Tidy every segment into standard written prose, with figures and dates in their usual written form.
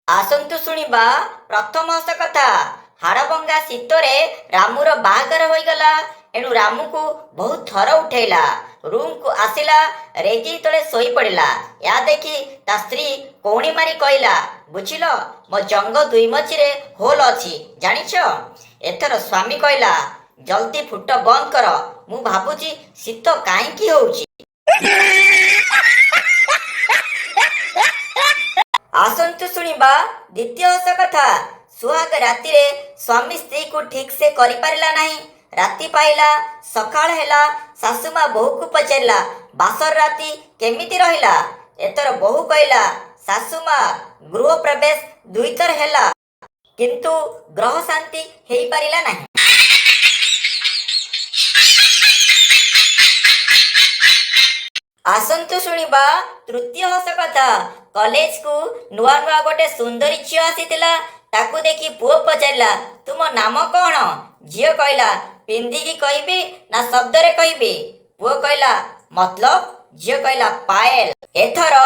ଆସନ୍ତୁ ଶୁଣିବା ପ୍ରଥମ ହସ କଥା। ହାଡ଼ଭଙ୍ଗା ଶୀତରେ ରାମୁର ବାହାଘର ହୋଇଗଲା। ଏଣୁ ରାମୁକୁ ବହୁତ ଥର ଉଠେଇଲା। ରୁମକୁ ଆସିଲା, ରେଜେଇ ତଳେ ଶୋଇପଡ଼ିଲା। ଏହା ଦେଖି ତା ସ୍ତ୍ରୀ କଉଣି ମାରି କହିଲା, ବୁଝିଲ, ମୋ ଜଙ୍ଘ ଦୁଇ ମଝିରେ ହୋଲ ଅଛି, ଜାଣିଛ? ଏଥର ସ୍ୱାମୀ କହିଲା, ଜଲ୍ଦି ଫୁଟ ବନ୍ଦ କର, ମୁଁ ଭାବୁଛି ଶୀତ କାହିଁକି ହଉଛି। ଆସନ୍ତୁ ଶୁଣିବା ଦ୍ୱିତୀୟ ହସ କଥା। ସୁହାଗ ରାତିରେ ସ୍ୱାମୀ ସ୍ତ୍ରୀକୁ ଠିକ ସେ କରିପାରିଲା ନାହିଁ। ରାତି ପାଇଲା, ସକାଳ ହେଲା। ଶାଶୁମା ବୋହୂକୁ ପଚାରିଲା, ବାସର ରାତି କେମିତି ରହିଲା? ଏଥର ବୋହୂ କହିଲା, ଶାଶୁମା, ଗୃହ ପ୍ରବେଶ ଦୁଇଥର ହେଲା, କିନ୍ତୁ ଗ୍ରହ ଶାନ୍ତି ହେଇପାରିଲା ନାହିଁ। ଆସନ୍ତୁ ଶୁଣିବା ତୃତୀୟ ହସ କଥା। କଲେଜକୁ ନୂଆ ନୂଆ ଗୋଟେ ସୁନ୍ଦରୀ ଝିଅ ଆସିଥିଲା। ତାକୁ ଦେଖି ପୁଅ ପଚାରିଲା, ତୁମ ନାମ କଣ? ଝିଅ କହିଲା, ପିନ୍ଧିକି କହିବି ନା ଶବ୍ଦରେ କହିବି? ପୁଅ କହିଲା, ମତଲବ? ଝିଅ କହିଲା, ପାଏଲ। ଏଥର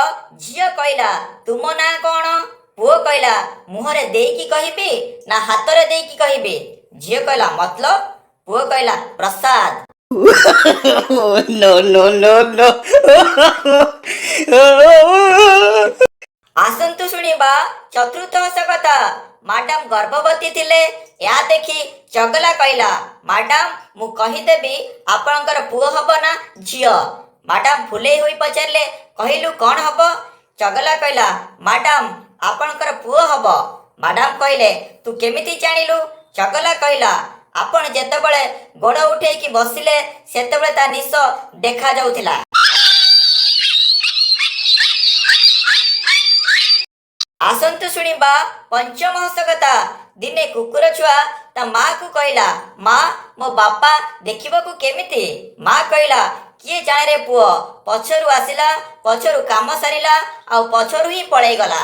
ଝିଅ କହିଲା, ତୁମ ନାଁ କଣ? ପୁଅ କହିଲା, ମୁହଁରେ ଦେଇକି କହିବି ନା ହାତରେ ଦେଇକି କହିବି? ଝିଅ କହିଲା, ମତଲବ? ପୁଅ କହିଲା, ପ୍ରସାଦ। No, no, no, no. ଆସନ୍ତୁ ଶୁଣିବା ଚତୁର୍ଥ ହସ କଥା। ମାଡାମ ଗର୍ଭବତୀ ଥିଲେ। ଏହା ଦେଖି ଚଗଲା କହିଲା, ମାଡାମ, ମୁଁ କହିଦେବି ଆପଣଙ୍କର ପୁଅ ହବ ନା ଝିଅ। ମାଡାମ ଫୁଲେଇ ହୋଇ ପଚାରିଲେ, କହିଲୁ କଣ ହବ? ଚଗଲା କହିଲା, ମାଡାମ, ଆପଣଙ୍କର ପୁଅ ହବ। ମାଡାମ କହିଲେ, ତୁ କେମିତି ଜାଣିଲୁ? ଚଗଲା କହିଲା, ଆପଣ ଯେତେବେଳେ ଗୋଡ଼ ଉଠେଇକି ବସିଲେ, ସେତେବେଳେ ତା ନିଶ ଦେଖାଯାଉଥିଲା। ଆସନ୍ତୁ ଶୁଣିବା ପଞ୍ଚମ ହସ କଥା। ଦିନେ କୁକୁର ଛୁଆ ତା ମାକୁ କହିଲା, ମା, ମୋ ବାପା ଦେଖିବାକୁ କେମିତି? ମା କହିଲା, କିଏ ଜାଣେ ରେ ପୁଅ, ପଛରୁ ଆସିଲା, ପଛରୁ କାମ ସାରିଲା, ଆଉ ପଛରୁ ହିଁ ପଳେଇଗଲା।